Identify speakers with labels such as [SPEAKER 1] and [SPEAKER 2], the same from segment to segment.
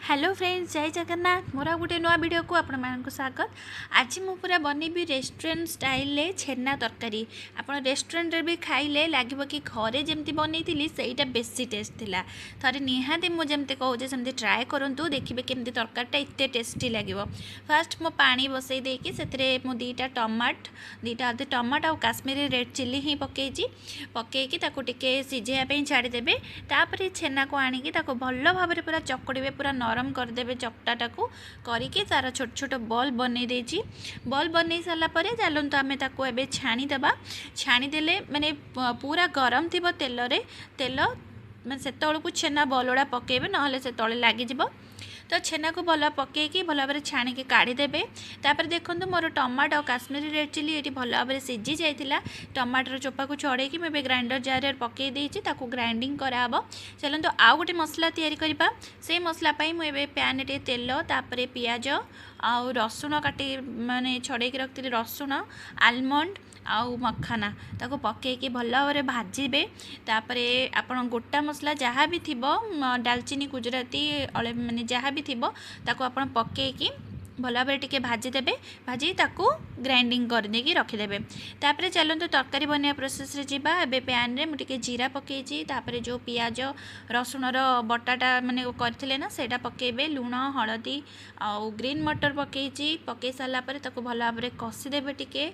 [SPEAKER 1] Hello friends, ଜୟ ଜଗନ୍ନାଥ। ମୋର ଆଉ ଗୋଟେ ନୂଆ ଭିଡ଼ିଓକୁ ଆପଣମାନଙ୍କୁ ସ୍ୱାଗତ। ଆଜି ମୁଁ ପୁରା ବନେଇବି ରେଷ୍ଟୁରାଣ୍ଟ ଷ୍ଟାଇଲରେ ଛେନା ତରକାରୀ। ଆପଣ ରେଷ୍ଟୁରାଣ୍ଟରେ ବି ଖାଇଲେ ଲାଗିବ କି ଘରେ ଯେମିତି ବନେଇଥିଲି ସେଇଟା ବେଶୀ ଟେଷ୍ଟ ଥିଲା। ଥରେ ନିହାତି ମୁଁ ଯେମିତି କହୁଛି ସେମିତି ଟ୍ରାଏ କରନ୍ତୁ, ଦେଖିବେ କେମିତି ତରକାରୀଟା ଏତେ ଟେଷ୍ଟି ଲାଗିବ। ଫାଷ୍ଟ ମୁଁ ପାଣି ବସେଇ ଦେଇକି ସେଥିରେ ମୁଁ 2ଟା ଟମାଟ, 2ଟା ଅଧେ ଟମାଟ ଆଉ କାଶ୍ମୀରୀ ରେଡ଼୍ ଚିଲି ହିଁ ପକେଇଛି। ପକେଇକି ତାକୁ ଟିକେ ସିଝେଇବା ପାଇଁ ଛାଡ଼ିଦେବେ। ତାପରେ ଛେନାକୁ ଆଣିକି ତାକୁ ଭଲ ଭାବରେ ପୁରା ଚକଡ଼ିବେ, ପୁରା ନରମ କରିଦେବେ। ଚକଟାଟାକୁ କରିକି ତାର ଛୋଟ ଛୋଟ ବଲ୍ ବନେଇ ଦେଇଛି। ବଲ୍ ବନେଇ ସାରିଲା ପରେ ଚାଲନ୍ତୁ ଆମେ ତାକୁ ଏବେ ଛାଣିଦେବା। ଛାଣିଦେଲେ ମାନେ ପୁରା ଗରମ ଥିବ ତେଲରେ, ତେଲ ମାନେ ସେତେବେଳକୁ ଛେନା ବଲ୍ ଗୁଡ଼ା ପକାଇବେ, ନହେଲେ ସେ ତଳେ ଲାଗିଯିବ। ତ ଛେନାକୁ ଭଲ ପକାଇକି ଭଲ ଭାବରେ ଛାଣିକି କାଢ଼ିଦେବେ। ତାପରେ ଦେଖନ୍ତୁ, ମୋର ଟମାଟୋ ଆଉ କାଶ୍ମୀରୀ ରେଡ଼୍ ଚିଲି ଏଠି ଭଲ ଭାବରେ ସିଝି ଯାଇଥିଲା। ଟମାଟୋର ଚୋପାକୁ ଛଡ଼େଇକି ମୁଁ ଏବେ ଗ୍ରାଇଣ୍ଡର ଜାରରେ ପକାଇ ଦେଇଛି, ତାକୁ ଗ୍ରାଇଣ୍ଡିଙ୍ଗ କରାହେବ। ଚାଲନ୍ତୁ ଆଉ ଗୋଟେ ମସଲା ତିଆରି କରିବା। ସେଇ ମସଲା ପାଇଁ ମୁଁ ଏବେ ପ୍ୟାନ୍ରେ ଟିକେ ତେଲ, ତାପରେ ପିଆଜ ଆଉ ରସୁଣ କାଟି ମାନେ ଛଡ଼େଇକି ରଖିଥିଲି, ରସୁଣ, ଆଲମଣ୍ଡ ଆଉ ମଖାନା, ତାକୁ ପକାଇକି ଭଲ ଭାବରେ ଭାଜିବେ। ତାପରେ ଆପଣ ଗୋଟା ମସଲା ଯାହା ବି ଥିବ, ଡାଲଚିନି, ଗୁଜୁରାତି, ମାନେ ଯାହା ବି ଥିବ, ତାକୁ ଆପଣ ପକାଇକି ଭଲ ଭାବରେ ଟିକେ ଭାଜିଦେବେ। ଭାଜିକି ତାକୁ ଗ୍ରାଇଣ୍ଡିଙ୍ଗ କରିଦେଇକି ରଖିଦେବେ। ତାପରେ ଚାଲନ୍ତୁ ତରକାରୀ ବନେଇବା ପ୍ରୋସେସ୍ରେ ଯିବା। ଏବେ ପ୍ୟାନ୍ରେ ମୁଁ ଟିକେ ଜିରା ପକାଇଛି। ତାପରେ ଯେଉଁ ପିଆଜ ରସୁଣର ବଟାଟା ମାନେ କରିଥିଲେ ନା, ସେଇଟା ପକାଇବେ। ଲୁଣ, ହଳଦୀ ଆଉ ଗ୍ରୀନ୍ ମଟର ପକାଇଛି। ପକାଇ ସାରିଲା ପରେ ତାକୁ ଭଲ ଭାବରେ କଷିଦେବେ ଟିକେ।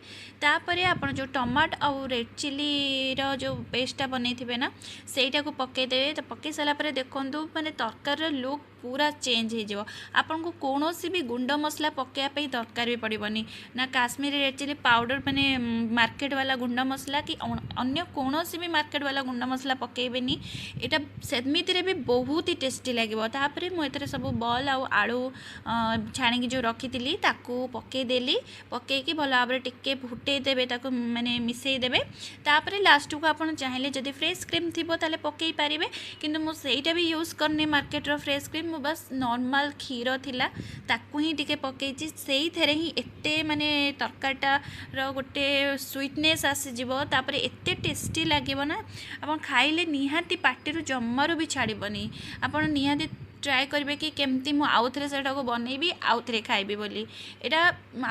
[SPEAKER 1] ତାପରେ ଆପଣ ଯେଉଁ ଟମାଟୋ ଆଉ ରେଡ଼୍ ଚିଲିର ଯେଉଁ ପେଷ୍ଟଟା ବନେଇଥିବେ ନା, ସେଇଟାକୁ ପକାଇଦେବେ। ତ ପକାଇ ସାରିଲା ପରେ ଦେଖନ୍ତୁ, ମାନେ ତରକାରୀର ଲୁକ୍ ପୁରା ଚେଞ୍ଜ ହେଇଯିବ। ଆପଣଙ୍କୁ କୌଣସି ବି ଗୁଣ୍ଡ ମସଲା ପକାଇବା ପାଇଁ ଦରକାର ବି ପଡ଼ିବନି, ନା କାଶ୍ମୀରୀ ରେଡ଼୍ ଚିଲି ପାଉଡ଼ର ମାନେ ମାର୍କେଟ ବାଲା ଗୁଣ୍ଡ ମସଲା କି ଅନ୍ୟ କୌଣସି ବି ମାର୍କେଟ ବାଲା ଗୁଣ୍ଡ ମସଲା ପକାଇବେନି। ଏଇଟା ସେମିତିରେ ବି ବହୁତ ହି ଟେଷ୍ଟି ଲାଗିବ। ତାପରେ ମୁଁ ଏଥିରେ ସବୁ ବଲ୍ ଆଉ ଆଳୁ ଛାଣିକି ଯେଉଁ ରଖିଥିଲି ତାକୁ ପକାଇଦେଲି। ପକାଇକି ଭଲ ଭାବରେ ଟିକେ ଫୁଟେଇ ଦେବେ, ତାକୁ ମାନେ ମିଶାଇ ଦେବେ। ତାପରେ ଲାଷ୍ଟକୁ ଆପଣ ଚାହିଁଲେ ଯଦି ଫ୍ରେଶ୍ କ୍ରିମ୍ ଥିବ ତାହେଲେ ପକାଇ ପାରିବେ, କିନ୍ତୁ ମୁଁ ସେଇଟା ବି ୟୁଜ୍ କରିନି ମାର୍କେଟର ଫ୍ରେଶ୍ କ୍ରିମ୍। ମୁଁ ବାସ୍ ନର୍ମାଲ୍ କ୍ଷୀର ଥିଲା, ତାକୁ ହିଁ ଟିକେ ପକାଇଛି। ସେଇଥିରେ ହିଁ ଏତେ ମାନେ ତରକାରୀଟାର ଗୋଟେ ସୁଇଟନେସ୍ ଆସିଯିବ, ତାପରେ ଏତେ ଟେଷ୍ଟି ଲାଗିବ ନା, ଆପଣ ଖାଇଲେ ନିହାତି ପାଟିରୁ ଜମାରୁ ବି ଛାଡ଼ିବନି। ଆପଣ ନିହାତି ଟ୍ରାଏ କରିବେ କି କେମିତି ମୁଁ ଆଉଥରେ ସେଇଟାକୁ ବନେଇବି, ଆଉଥରେ ଖାଇବି ବୋଲି। ଏଇଟା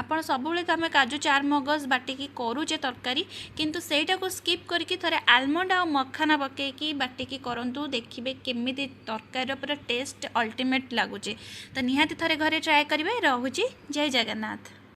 [SPEAKER 1] ଆପଣ ସବୁବେଳେ ତ ଆମେ କାଜୁ ଚାରମଗଜ ବାଟିକି କରୁଛେ ତରକାରୀ, କିନ୍ତୁ ସେଇଟାକୁ ସ୍କିପ୍ କରିକି ଥରେ ଆଲମଣ୍ଡ ଆଉ ମଖାନା ପକାଇକି ବାଟିକି କରନ୍ତୁ, ଦେଖିବେ କେମିତି ତରକାରୀର ପୁରା ଟେଷ୍ଟ ଅଲ୍ଟିମେଟ୍ ଲାଗୁଛି। ତ ନିହାତି ଥରେ ଘରେ ଟ୍ରାଏ କରିବେ। ରହୁଛି, ଜୟ ଜଗନ୍ନାଥ।